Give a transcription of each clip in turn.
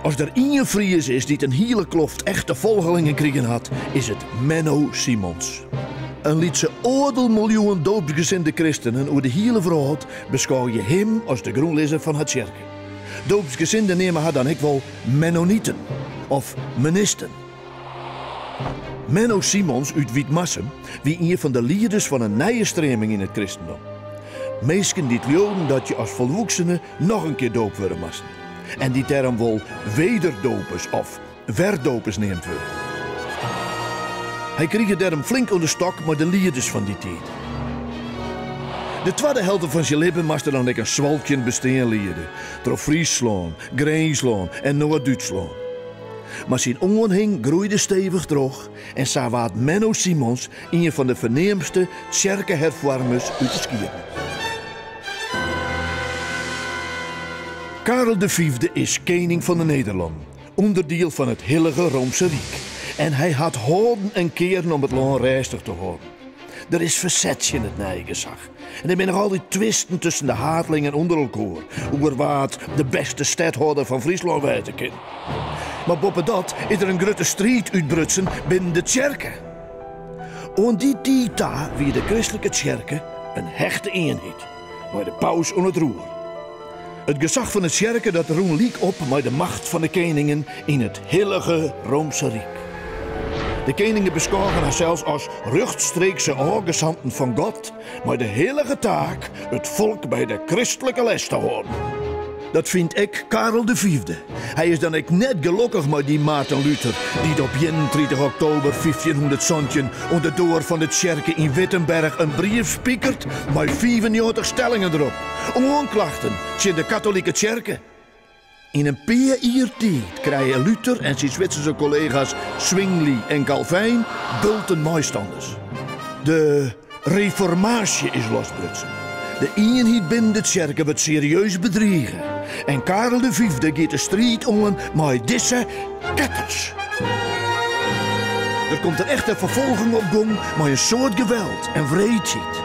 As der ien Fries is dy't in hiele kloft echte folgelingen krigen hat, is it Menno Simons. In lytse oardel miljoen doopsgesinde kristenen oer de hiele wrâld beskôgje him as de grûnlizzer fan har tsjerke. Doopsgesinden neame har dan ek wol Mennoniten of Menisten. Menno Simons út Wytmarsum wie ien fan de lieders fan in nije streaming yn it kristendom. Minsken dy't leauden dat je as folwoeksene noch in kear doopt wurde moasten en dy't dêrom wol wederdopers of werdopers neamd wurde. Hy krige dêrom flink oan de stok mei de lieders fan dy tiid. De twadde helte fan syn libben moast er dan ek in swalkjend bestean liede troch Fryslân, Grinslân en Noard-Dútslân. Mar syn oanhing groeide stevich troch en sa waard Menno Simons ien fan de ferneamste tsjerkeherfoarmers út de skiednis. Karel de Fyfde is kening fan de Nederlannen, ûnderdiel fan it Hillige Roomse Ryk, en hy hat hâlden en kearen om it lân rêstich te hâlden. Der is ferset tsjin it nije gesach en der binne noch altyd twisten tusken de haadlingen ûnder elkoar oer wa't de bêste stedhâlder fan Fryslân wêze kin. Mar boppedat is der in grutte striid útbrutsen binnen de tsjerke. Oan dy tiid ta wie de kristlike tsjerke in hechte ienheid, mei de paus oan it roer. It gesach fan de tsjerke dat rûn lyk op mei de macht fan de keningen yn it Hillige Roomse Ryk. De keningen beskôgen harsels as rjochtstreekse ôfgesanten fan God mei de hillige taak it folk by de kristlike les te hâlden. Dat fynt ek Karel de Fyfde. Hy is dan ek net gelokkich mei dy Maarten Luther, dy't op 31 oktober 1517 oan de doar fan de tsjerke yn Wittenberg in brief spikeret mei 95 stellingen derop, oanklachten tsjin de katolike tsjerke. Yn in pear jier tiid krije Luther en syn Switserske kollega's Zwingli en Calvijn bulten meistanners. De Reformaasje is losbrutsen. De ienheid binnen de tsjerke wurdt serieus bedrige en Karel de Fyfde giet de striid oan mei dizze ketters. Der komt in echte ferfolging op gong mei in soad geweld en wreedheid.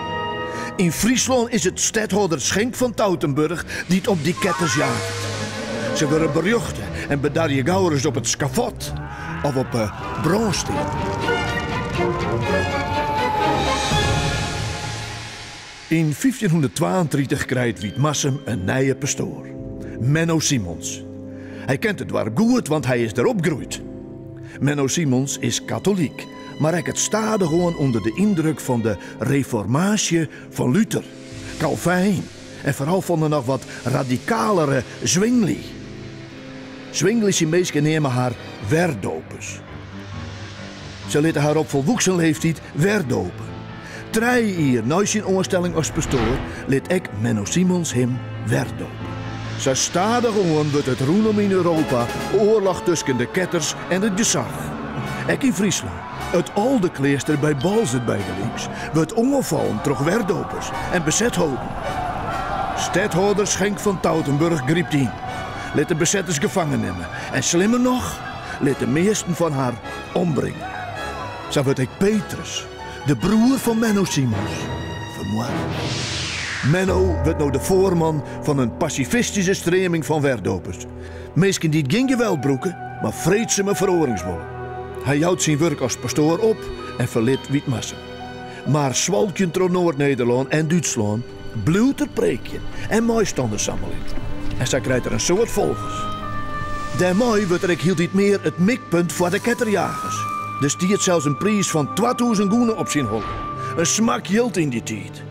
Yn Fryslân is it stedhâlder Schenk fan Toutenburg dy't op dy ketters jaget. Se wurde berjochte en bedarje gauris op it skafot of op 'e brânsteapel. Yn 1532 krijt Wytmarsum in nije pastoar, Menno Simons. Hy kent it doarp goed, want hy is der opgroeid. Menno Simons is katolyk, mar rekket stadichoan ûnder de yndruk fan de reformaasje fan Luther, Calvijn en foaral fan de noch wat radikalere Zwingli. Zwingli syn minsken neame har werdopers. Se litte har op folwoeksen leeftyd werdope. Trije jier nei syn oanstelling as pastoar lit ek Menno Simons him werdope. Sa stadichoan wurdt it rûnom yn Europa oarloch tusken de ketters en it gesach. Ek yn Fryslân, it Oldekleaster by Boalsert bygelyks, wurdt oanfallen troch werdopers en beset holden. Stedhâlder Schenk fan Toutenburg grypt yn, lit de besetters gefangen nimme en slimmer noch, lit de measten fan har ombringe. Sa wurdt ek Petrus, de broer fan Menno Simons, fermoarde. Menno wurdt no de foarman fan in pasifistyske streaming fan werdopers, minsken dy't gjin geweld brûke, mar freedsume feroarings wolle. Hy jout syn wurk as pastoar op en ferlit Wytmarsum. Mar swalkjend troch Noard-Nederlân en Dútslân bliuwt er preekjen en meistanners sammeljen. En sa krijt er in soad folgers. Dêrmei wurdt er ek hieltyd mear it mikpunt foar de ketterjagers. Der stiet sels in priis fan 2000 gûne op syn holle. In smak jild yn dy tiid.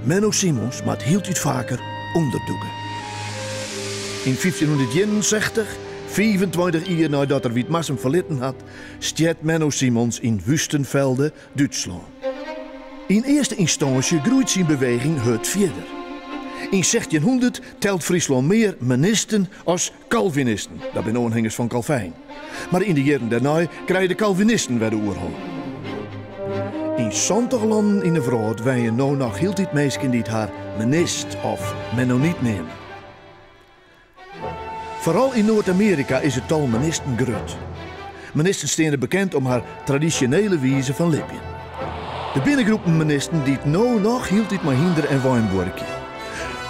Menno Simons moat hieltyd faker ûnderdûke. Yn 1561, 25 jier neidat er Wytmarsum ferlitten hat, stjert Menno Simons yn Wüstenfelde, Dútslân. Yn earste ynstânsje groeit syn beweging hurd fierder. Yn 1600 telt Fryslân mear menisten as kalvinisten, dat binne oanhingers fan Calvijn. Mar yn de jierren dêrnei krije de kalvinisten wer de oerhân. Yn 70 lannen yn 'e wrâld wenje no noch hieltyd minsken dy't har menist of mennonyt neame. Foaral yn Noard-Amearika is it tal menisten grut. Menisten steane bekend om har tradisjonele wize fan libjen. Der binne groepen menisten dy't no noch hieltyd mei hynder en wein buorkje.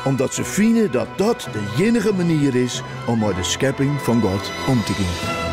Omdat se fine dat dat de iennige manier is om mei de skepping fan God om te gean.